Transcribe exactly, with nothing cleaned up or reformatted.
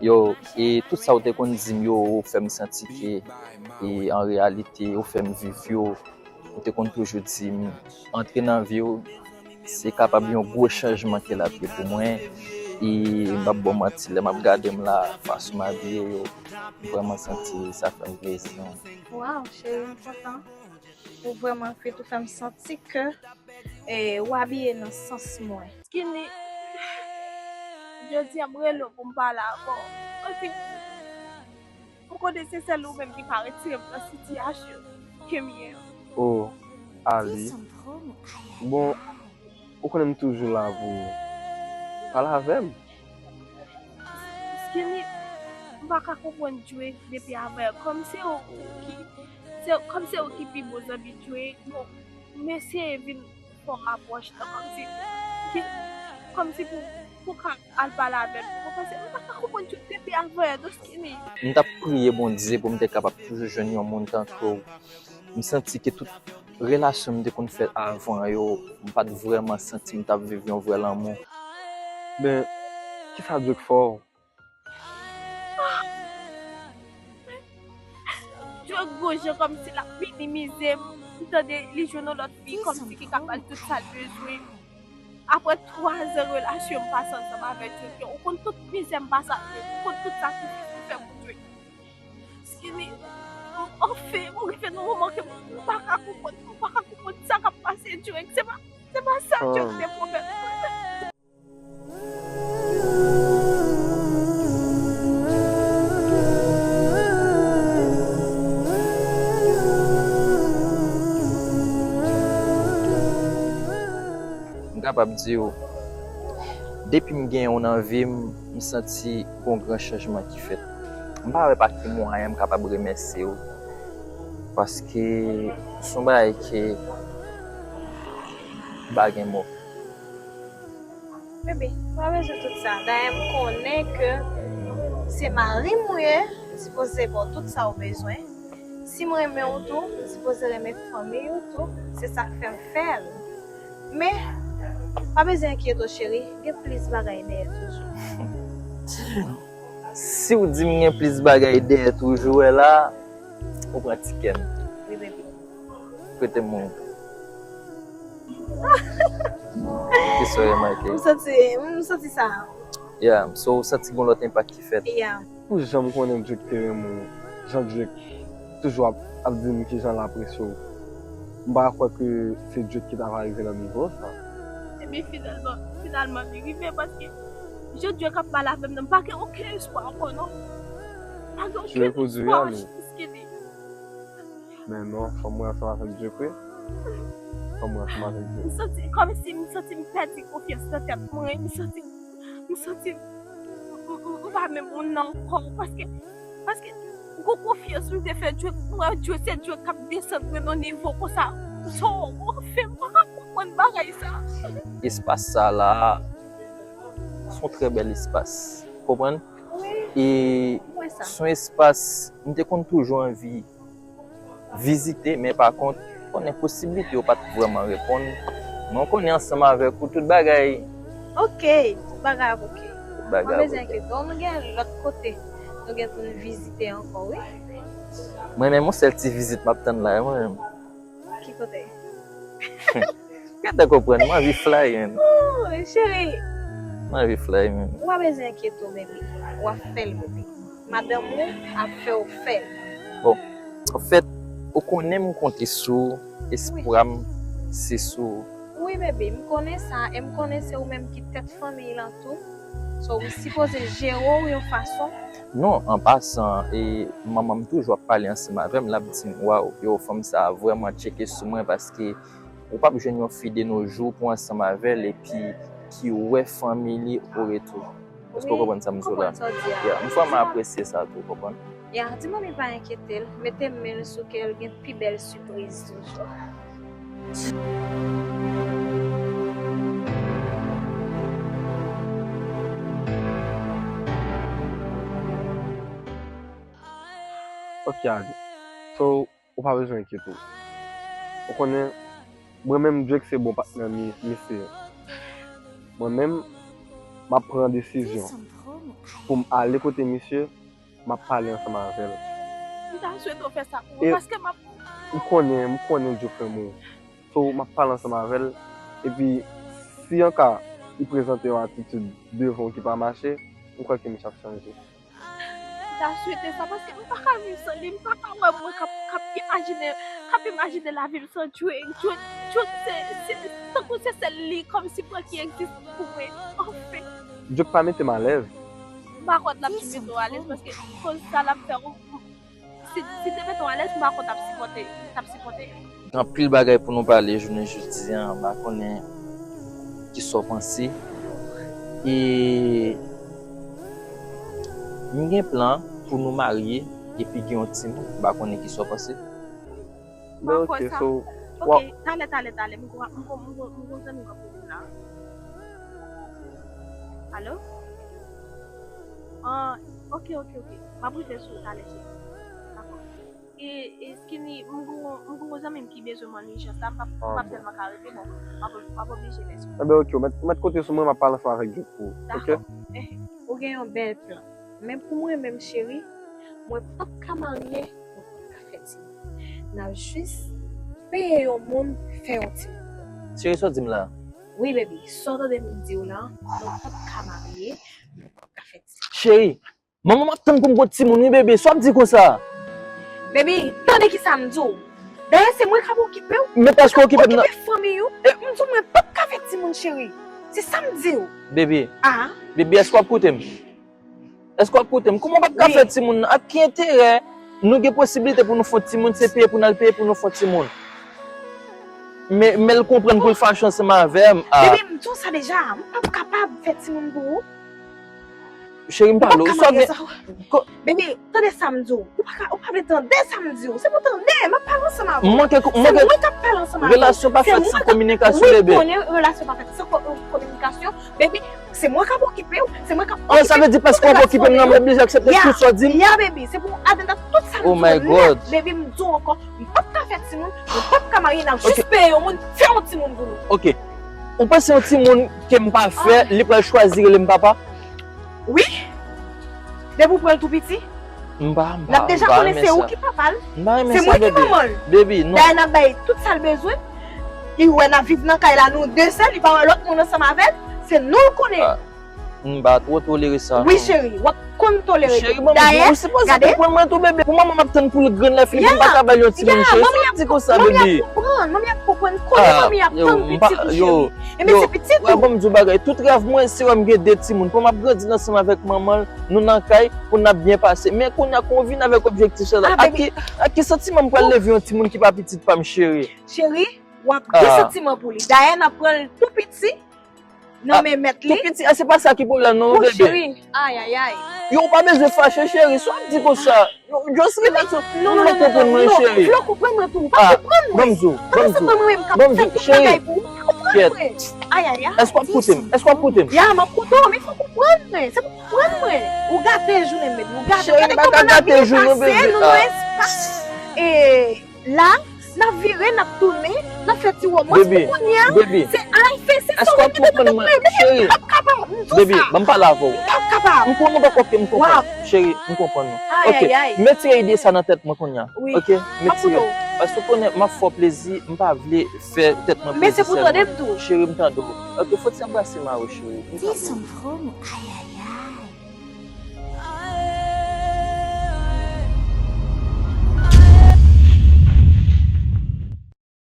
Yo, e tout sa ou te konn di m yo, ou fè m santi ke, e an reyalite, ou fè m viv yo. Ou te konn toujou di m, antre nan vi w, se kapab yon gwo chanjman ke l ap ye pou mwen. E m p ap ba w manti, lè m ap gade m la, fason m abiye yo, m vrèman santi sa fè m plezi. Waw, cheri, m kontan. Ou vrèman fit, ou fè m santi ke e, ou abiye nan sans mwen. Skinny, jodi a m rele w pou m pale avè w. Paske m konnen se sèl ou menm ki ka retire m nan sitiyasyon ke m ye an. Oh, Ali. Bon, ou konnen m toujou la pou ou. Pale avè m. Skinny, m pa ka konprann Drake depi avè kòm se ou ki se kòm se ou ki pi bon zanmi Drake. Bon, m eseye vin fè w apwòch lan kòmsi ki kòmsi pou pou ka al pale avè l pou konprann se m pa ka konprann Drake depi avè non Skinny. M t ap priye Bondye pou m te kapab toujou jwenn yon moun tankou w. M santi ke tout relasyon m te konn fè avan yo, m pa t vrèman santi m t ap viv yon vrè lanmou. Men, kisa Drake fè w? Drake gon jan kòmsi l ap minimize m, m tande li jwenn yon lòt fi kòmsi ki ka ba l tout sa l bezwen. Apre twa zan relasyon m pase ansanm avèk Drake yo, ou konn tout mizè m pase avèk Drake, ou konn tout sakrifis m fè pou Drake. Skinny, anfen, m rive nan moman ke m pa ka konprann, m pa ka konprann sa k ap pase Drake. Se pa, se pa sa Drake te pwomèt mwen. M kapab di w, depi m genyen w nan vi m, m santi gon gran chanjman ki fèt. M pa wè pa ki mwayen m kapab remèsye w, paske s on bagay ke m pa gen mo. Bebe, pa bezwen tout sa. Dayè m konnen ke se mari m ou ye, m sipoze ba w tout sa w bezwen. Si m renmen w tou, m sipoze renmen fanmiy ou tou. Se sa k fè m fè l. Men, pa bezwen enkyete w cheri, gen plis bagay dèyè toujou. Si w di m gen plis bagay dèyè toujou, wè la, ou pran ti kè m. Wi, bebe. Prete m ou. Kisa w remake? M santi, m santi sa. Yeah, so ou santi gon lòt enpak ki fèt? Yeah. Pou jan m konnen Drake te renmen w, jan Drake toujou ap, ap di m kijan l apresye w, m pa kwè ke se Drake ki ta va rive nan nivo sa. Ebyen finalman, finalman li rive paske jan Drake ap pale avè m nan, m pa gen okenn espwa ankò non. M pa gen okenn espwa, Skinny. Men non, fò mwen ansanm avèk Drake wi. Fò mwen ansanm avèk Drake. M santi kòmsi m santi m pèdi konfyans nan tèt mwen, m santi m santi m m pa menm moun nan ankò paske paske gwo konfyans m te fè Drake, m wè Drake se Drake k ap desann mwen nan nivo konsa. So, anfen, m pa ka konprann bagay sa. Espas sa la, s on trè bèl espas. Ou konprann? E s on espas m te konn toujou anvi vizite, men pa kont, konnen posiblite yo pa t vrèman reponn. Men w konnen ansanm avèk ou tout bagay. Ok, tout bagay ap ok. Tout bagay ap ok. Mwen bezwen enkyete w, nou gen lòt kote nou gen pou n vizite ankò, wi. Mwen menm, yon sèl ti vizit m ap tann la, mwen menm. Ki kote? Gentan konprann, m anvi fly, man. Oh, cheri. M anvi fly, man. Ou pa bezwen enkyete w, baby. W ap fè l, baby. Madanm ou ap fè w fè l. Bon, anfèt, ou konnen m konte sou ou, espwa m se sou ou. Wi, baby, m konnen sa, e m konnen se ou menm ki tèt fanmiy lan tou. So, m sipoze jere w yon fason. Non, an pasan, e manman m toujou ap pale ansanm avè m, l ap di m, waw, yo, fanm sa a vrèman tcheke sou mwen paske ou p ap jwenn yon fi de nos jours pou ansanm avè l epi ki wè fanmi li o retou. Èske w konprann sa m di w la? Yeah, m vrèman apresye sa tou, w konprann? Yeah, di manmi pa enkyete l, mete men l sou kè l, gen pi bèl sipriz toujou. Ok, Ali. So, ou pa bezwen enkyete w. Ou konnen, mwen menm Drake se bon patnè mi, misye. Mwen menm, m ap pran desizyon. pou m ale kote misye, m ap pale ansanm avè l. M ta swete w fè sa pou mwen, paske m ap. M konnen, m konnen Djouk renmen w. So, m ap pale ansanm avè l. Epi, si an ka, li prezante yon atitid devan w ki pa mache, m kwè ke misye ap chanje. M ta swete sa, paske m pa ka viv san li, m pa ka wè moun k ap, k ap imajine, k ap imajine lavi m san Djouk. Djouk, Djouk se, se, tankou se sèl li, kòmsi mwen ki egziste pou mwen. Anfen. Djouk pa mete m alèz. M pa kwè l ap mete w alèz, paske koz sa l ap fè w, si, si te mete w alèz, m pa kwè w t ap sipòte, t ap sipòte. Gen anpil bagay pou nou pale jounen jodi a, m pa konnen kisa w panse. E m gen plan pou nou marye epi gen yon timoun, m pa konnen kisa w panse. Ben, ok, so, ok, talè, talè, talè, m gon, m gon, m gon, m gon zanmi m k ap rele m la. Alo? Ah, ok, ok, ok. M ap rive sou ou talè, cheri. Dakò. E, e Skinny, m gon, m gon zanmi m ki bezwen mwen ijans la, m p ap, m p ap tèlman ka rete, bon, m ap, m ap oblije lèse w. Enben, ok, ou mèt, ou mèt konte sou mwen, m ap pale ansanm avèk Djouk pou ou, ok? Dakò. Ou gen yon bèl plan. Men pou mwen menm, cheri, mwen p ap ka marye, mwen p ap ka fè timoun. N ap jis peye yon moun fè yon timoun. Cheri, sa w di m la? Wi, baby, sa w tande m di w la, mwen p ap ka marye, mwen p ap ka fè timoun. Cheri, manman m ap tann pou m gon timoun, wi, bebe. Sa w ap di konsa? Baby, tande kisa m di w. Dayè, se mwen k ap okipe w. Men paske w okipe m nan. Okipe fanmi w. M di w, mwen p ap ka fè timoun, cheri. Se sa m di w. Bebe. Ah. Bebe, èske w ap koute m? Èske w ap koute m? Kòman w p ap ka fè timoun nan? Ak ki enterè nou gen posiblite pou nou fè yon timoun, se peye pou n al peye pou nou fè yon timoun? Men, men l konprann pou l fache ansanm avè m. Ah. Bebe, m di w sa deja, m p ap kapab fè timoun pou ou. Cheri, m pale w. Sa gen. Bebe, tande sa m di w. Ou pa ka, ou pa vle tande sa m di w. Se pou tande, m ap pale ansanm avè w. M manke, m manke. Se mwen k ap pale ansanm avè w. Relasyon pa fèt san kominikasyon, bebe. Wi, m konnen relasyon pa fèt san ko-, kominikasyon. Baby, se mwen k ap okipe w, se mwen k ap okipe w. Sa vle di paske w ap okipe m nan, m oblije aksepte tout sa w di m? Yeah, baby, se pou w atann tout sa m di w nèt. Baby, m di w ankò, m p ap ka fè timoun, m p ap ka marye, n ap jis peye yon moun fè yon timoun pou nou. Ok. Ou panse yon timoun ke m pa fè, li pral chwazi rele m papa? Wi. Depi w pran l tou piti. M pa, m pa, m pa renmen sa. N ap deja konnen se ou ki papa l. M pa renmen sa, bebe. Se mwen ki manman l. Bebe, non. Dayè, n ap bay tout sa l bezwen. Li wè n ap viv nan kay la, nou de sèl, li pa wè lòt moun ansanm avè l. Se nou l konnen. Ah, m pa twò tolere sa, non. Wi, cheri, w ap konn tolere tou. Cheri, manman, ou sipoze konprann mwen tou, bebe. Pou manman m ap tann pou l grann lè fini, pou m pa ka ba l yon timoun, cheri. Sa w di konsa, bebe? Manmi ap konprann, manmi ap konprann. Konnen manmi ap tann pitit li, cheri. Enben se pitit ou. Ban m di w bagay, tout rèv mwen se wè m gen de timoun. Pou m ap grandi ansanm avèk manman l, nou nan kay, pou n ap byen pase. Men kounye a, kon w vin avèk objektif sa la, ak ki, ak ki santiman m pral leve yon timoun ki pa pitit pa m, cheri? Cheri, w ap gen santiman pou li. Dayè, n ap pran l tou piti nan men mèt li. Tou piti, a, se pa sa ki pwoblèm nan, non, bebe. Cheri, ayayay. Yo, ou pa bezwen fache, cheri. Sa w ap di konsa? Yo, just relax. Non, non, non, non, non, non, fò w konprann mwen tou. Ou pa konprann mwen. Ban m di w, ban m di w, ban m di w, cheri. Kèt. Èske w ap koute m? Èske w ap koute m? Ya, m ap koute w, men fò w konprann mwen. Se pou w konprann mwen. Ou gate jounen m, baby. Ou gate. Cheri, m pa ka gate jounen w, bebe. Nou nan espas. E la, n ap vire, n ap tounen, n ap fè ti womans. Pou kounye a, se al fè, se sa w ap mete nan tèt mwen, baby. M p ap kapab. M di w sa. Baby, ban m pale avè w. M p ap kapab. M konnen w pa konprann, m konprann. Cheri, m konprann ou. Ok, m retire ide sa nan tèt mwen kounye a. Ok, m retire. Paske w konnen, m ap fè w plezi, m pa vle fè tèt mwen plezi sèlman. Men se pou tande m tou. Cheri, m tande w. Ok, fò w ti anbrase mari w, cheri. M tande w.